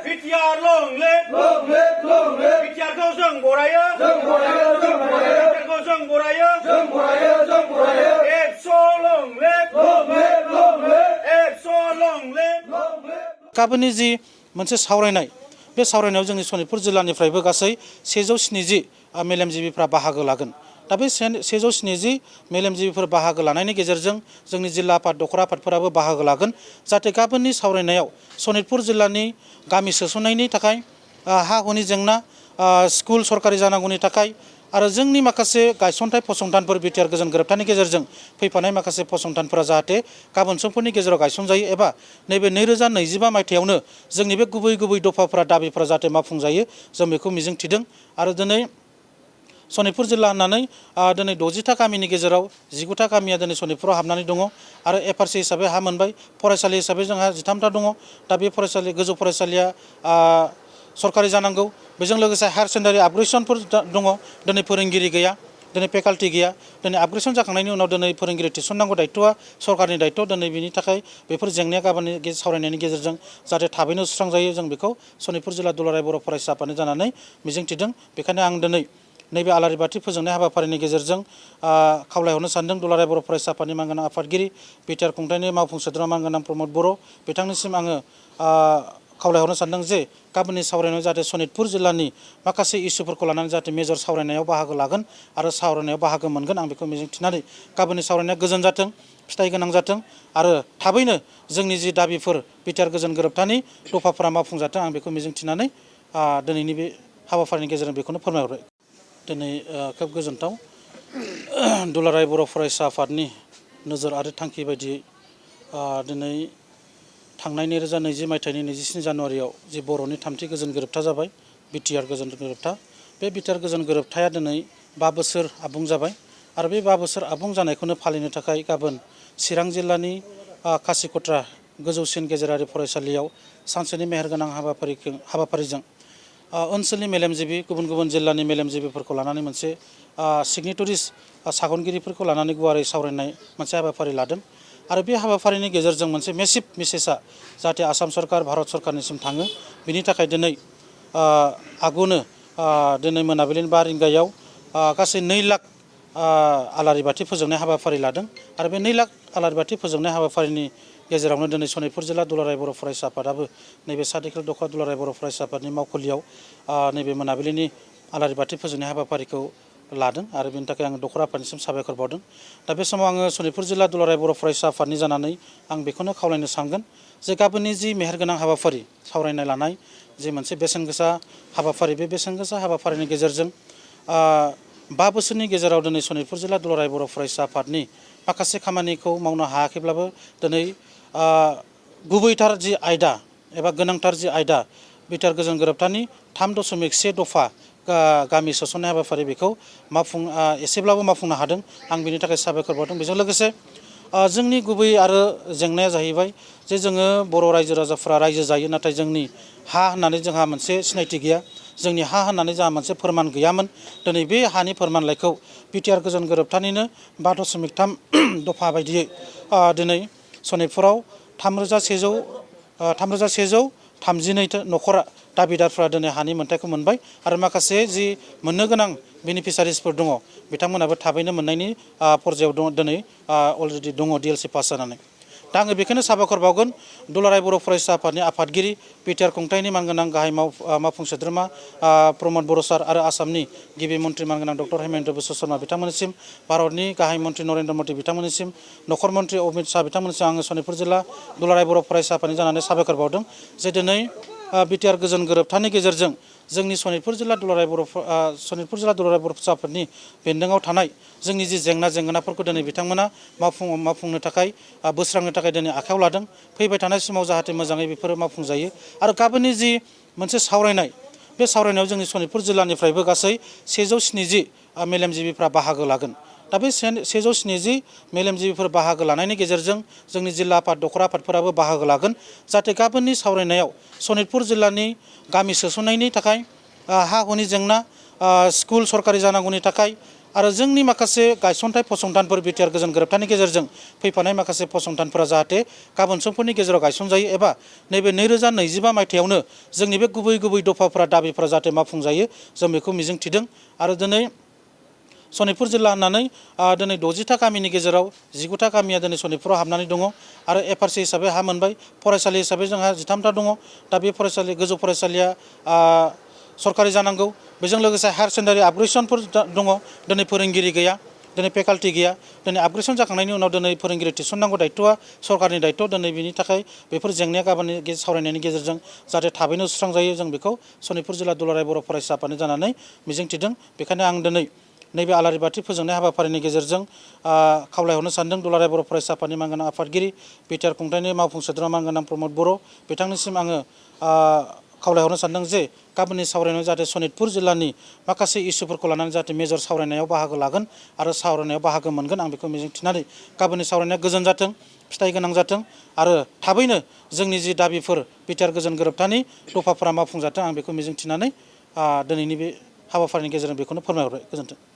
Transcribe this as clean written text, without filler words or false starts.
BTR लोंले बिटिआरखौ जों बरायो बिटिआरखौ जों बरायो एबस' लोंले एबस' लोंले गाबोननि जि मोनसे सावरायनाय बे सावरायनायाव जोंनि सनितपुर जिल्लानिफ्रायबो गासै 170 मेलेमजिबिफ्रा बाहागो लागोन। दा बे 170 मेलेमजिबिफोर बाहागो लानायनि गेजेरजों जोंनि जिल्ला आफाद दखरा आफादफोराबो बाहागो लागोन जाहाथे गाबोननि सावरायनायाव सनितपुर जिल्लानि गामि सोसननायनि थाखाय हा हुनि जेंना स्कुल सरकारि जानांगौनि थाखाय आरो जोंनि माखासे गायसनथाय फसंथानफोर बिटिआर गोजोन गोरोबथानि गेजेरजों फैफानाय माखासे फसंथानफोरा जाहाथे गाबोन समफोरनि गेजेराव गायसनजायो एबा नैबे 2025 मायथाइयावनो जोंनि बे गुबै दफाफोरा दाबिफोरा जाहाथे मावफुंजायो जों बेखौ मिजिंथिदों। आरो दिनै सनितपुर जिल्ला होननानै दिनै 60टा गामिनि गेजेराव 19टा गामिया दिनै सनितपुराव हाबनानै दङ आरो एफआरसि हिसाबै हा मोनबाय। फरायसालि हिसाबै जोंहा 13टा दङ। दा बे फरायसालि गोजौ फरायसालिया सरकारि जानांगौ। बेजों लोगोसे हायार सेकेन्डारि आपग्रेडसनफोर दङ। दिनै फोरोंगिरि गैया, दिनै फेकाल्टि गैया। दिनै आपग्रेडसन जाखांनायनि उनाव दिनै फोरोंगिरि थिसननांगौ दायथ'आ सरकारनि दायथ'। दिनै बिनि थाखाय बेफोर जेंनाया गाबोननि सावरायनायनि गेजेरजों जाहाथे थाबैनो सुस्रांजायो जों बेखौ सनितपुर जिल्ला दुलाराय बर' फरायसा आफादनि जानानै मिजिंथिदों। बेखायनो आं दिनै नैबे आलारि बाथि फोजोंनाय हाबाफारिनि गेजेरजों खावलायहरनो सानदों दुलाराय बर' फरायसा आफादनि मानगोनां आफादगिरि बिटिआर खुंथायनि मावफुं सोद्रोमा मानगोनां प्रमद बर' बिथांनिसिम आङो खावलायहरनो सानदों जे गाबोननि सावरायनायाव जाहाथे सनितपुर जिल्लानि माखासे इसुफोरखौ लानानै जाहाथे मेजर सावरायनायाव बाहागो लागोन आरो सावरायनायाव बाहागो मोनगोन आं बेखौ मिजिंथिनानै गाबोननि सावरायनाया गोजोन जाथों, फिथाइ गोनां जाथों आरो थाबैनो जोंनि जि दाबिफोर बिटिआर गोजोन गोरोबथानि दफाफोरा मावफुंजाथों आं बेखौ मिजिंथिनानै दिनैनि बे हाबाफारिनि गेजेरजों बेखौनो फोरमायहरबाय। दिनै खोब गोजोनथाव दुलाराय बर' फरायसा आफादनि नोजोर आरो थांखि बायदियै दिनै थांनाय 2020 मायथाइनि 27 जानुवारियाव जि बर'नि थामथि गोजोन गोरोबथा जाबाय बिटिआर गोजोन गोरोबथा। बे बिटिआर गोजोन गोरोबथाया दिनै 5 बोसोर आबुं जाबाय आरो बे 5 बोसोर आबुं जानायखौनो फालिनो थाखाय गाबोन चिरां जिल्लानि खासिकत्रा गोजौसिन गेजेरारि फरायसालियाव सानसेनि मेहेरगोनां हाबाफारिजों ओनसोलनि मेलेमजिबि गुबुन जिल्लानि मेलेमजिबिफोरखौ लानानै मोनसे सिगनेटरिस सागनगिरिफोरखौ लानानै गुवारै सावरायनाय मोनसे हाबाफारि लादों आरो बे हाबाफारिनि गेजेरजों मोनसे मेसिभ मेसेजआ जाहाथे आसाम सरकार भारत सरकारनिसिम थाङो बिनि थाखाय दिनै आगुनो दिनै मोनाबिलिनि 5 रिंगायाव गासै 2 लाख आलारि बाथि फोजोंनाय हाबाफारि लादों आरो बे 2 लाख आलारि बाथि फोजोंनाय हाबाफारिनि गेजेरावनो दिनै सनितपुर जिल्ला दुलाराय बर' फरायसा आफादाबो नैबे सार्टिकेल दख'रा दुलाराय बर' फरायसा आफादनि मावखुलियाव नैबे मोनाबिलिनि आलारि बाथि फोजोंनाय हाबाफारिखौ लादों आरो बेनि थाखाय आङो दख'रा आफादनिसिम साबायखर बावदों। दा बे समाव आङो सनितपुर जिल्ला दुलाराय बर' फरायसा आफादनि जानानै आं बेखौनो खावलायनो सानगोन जे गाबोननि जि मेहेरगोनां हाबाफारि सावरायनाय लानाय जि मोनसे बेसेन गोसा हाबाफारि बे बेसेन गोसा हाबाफारिनि गेजेरजों 5 बोसोरनि गेजेराव दिनै सनितपुर जिल्ला दुलाराय बर' फरायसा आफादनि माखासे खामानिखौ मावनो हायाखैब्लाबो दिनै गुबैथार जि आयदा एबा गोनांथार जि आयदा बिटिआर गोजोन गोरोबथानि 3.1 दफा गामि सोसननाय हाबाफारि बेखौ एसेब्लाबो मावफुंनो हादों आं बिनि थाखाय साबायखर बावदों। बेजों लोगोसे जोंनि गुबै आरो जेंनाया जाहैबाय जे जोङो बर' रायजो राजाफ्रा रायजो जायो नाथाय जोंनि हा होननानै जोंहा मोनसे सिनायथि गैया, जोंनि हा होननानै जोंहा मोनसे फोरमान गैयामोन। दिनै बे हानि फोरमानलाइखौ बिटिआर गोजोन गोरोबथानिनो 5.3 दफा बायदियै दिनै सनितपुराव 3,132 न'खरा दाबिदारफ्रा दिनै हानि मोन्थायखौ मोनबाय आरो माखासे जि मोननो गोनां बेनिफिसारिसफोर दङ बिथांमोनाबो थाबैनो मोननायनि पर्यायाव दङ दिनै अलरेडि दङ डिएलसि पास जानानै। दा आङो बेखौनो साबायखर बावगोन दुलाराय बर' फरायसा आफादनि आफादगिरि बिटिआर खुंथायनि मानगोनां गाहाय मावफुं सोद्रोमा प्रमद बर' सार आरो आसामनि गिबि मन्त्रि मानगोनां डक्टर हेमेन्त बिश्व शर्मा बिथांमोननिसिम, भारतनि गाहाय मन्त्रि नरेन्द्र मदि बिथांमोननिसिम, नखर मन्त्रि अमित शाह बिथांमोननिसिम आङो सनितपुर जिल्ला दुलाराय बर' फरायसा आफादनि जानानै साबायखर बावदों जे दिनै बिटिआर गोजोन गोरोबथानि गेजेरजों जोंनि सनितपुर जिल्ला दुलाराय बर' फरायसा आफादनि बेन्दोङाव थानाय जोंनि जि जेंनाफोरखौ दिनै बिथांमोना मावफुंनो थाखाय बोस्रांनो थाखाय दिनै आखायाव लादों। फैबाय थानाय समाव जाहाथे मोजाङै बेफोरो मावफुंजायो आरो गाबोननि जि मोनसे सावरायनाय बे सावरायनायाव जोंनि सनितपुर जिल्लानिफ्रायबो गासै 170 मेलेमजिबिफ्रा बाहागो लागोन। दा बे 170 मेलेमजिबिफोर बाहागो लानायनि गेजेरजों जोंनि जिल्ला आफाद दखरा आफादफोराबो बाहागो लागोन जाहाथे गाबोननि सावरायनायाव सनितपुर जिल्लानि गामि सोसननायनि थाखाय हा हुनि जेंना, स्कुल सरकारि जानांगौनि थाखाय आरो जोंनि माखासे गायसनथाय फसंथानफोर बिटिआर गोजोन गोरोबथानि गेजेरजों फैफानाय माखासे फसंथानफोरा जाहाथे गाबोन समफोरनि गेजेराव गायसनजायो एबा नैबे 2025 मायथाइयावनो जोंनि बे गुबै दफाफोरा दाबिफोरा जाहाथे मावफुंजायो जों बेखौ मिजिंथिदों। आरो दिनै सनितपुर जिल्ला होननानै दिनै 60टा गामिनि गेजेराव 19टा गामिया दिनै सनितपुराव हाबनानै दङ आरो एफआरसि हिसाबै हा मोनबाय। फरायसालि हिसाबै जोंहा 13टा दङ। दा बे फरायसालि गोजौ फरायसालिया सरकारि जानांगौ। बेजों लोगोसे हायार सेकेन्डारि आपग्रेडसनफोर दङ। दिनै फोरोंगिरि गैया, दिनै फेकाल्टि गैया। दिनै आपग्रेडसन जाखांनायनि उनाव दिनै फोरोंगिरि थिसननांगौ दायथ'आ सरकारनि दायथ'। दिनै बिनि थाखाय बेफोर जेंनाया गाबोननि सावरायनायनि गेजेरजों जाहाथे थाबैनो सुस्रांजायो जों बेखौ सनितपुर जिल्ला दुलाराय बर' फरायसा आफादनि जानानै मिजिंथिदों। बेखायनो आं दिनै नैबे आलारि बाथि फोजोंनाय हाबाफारिनि गेजेरजों खावलायहरनो सानदों दुलाराय बर' फरायसा आफादनि मानगोनां आफादगिरि बिटिआर खुंथायनि मावफुं सोद्रोमा मानगोनां प्रमद बर' बिथांनिसिम आङो खावलायहरनो सानदों जे गाबोननि सावरायनायाव जाहाथे सनितपुर जिल्लानि माखासे इसुफोरखौ लानानै जाहाथे मेजर सावरायनायाव बाहागो लागोन आरो सावरायनायाव बाहागो मोनगोन आं बेखौ मिजिंथिनानै गाबोननि सावरायनाया गोजोन जाथों, फिथाइ गोनां जाथों आरो थाबैनो जोंनि जि दाबिफोर बिटिआर गोजोन गोरोबथानि दफाफोरा मावफुंजाथों आं बेखौ मिजिंथिनानै दिनैनि बे हाबाफारिनि गेजेरजों बेखौनो फोरमायहरबाय। गोजोन्थों।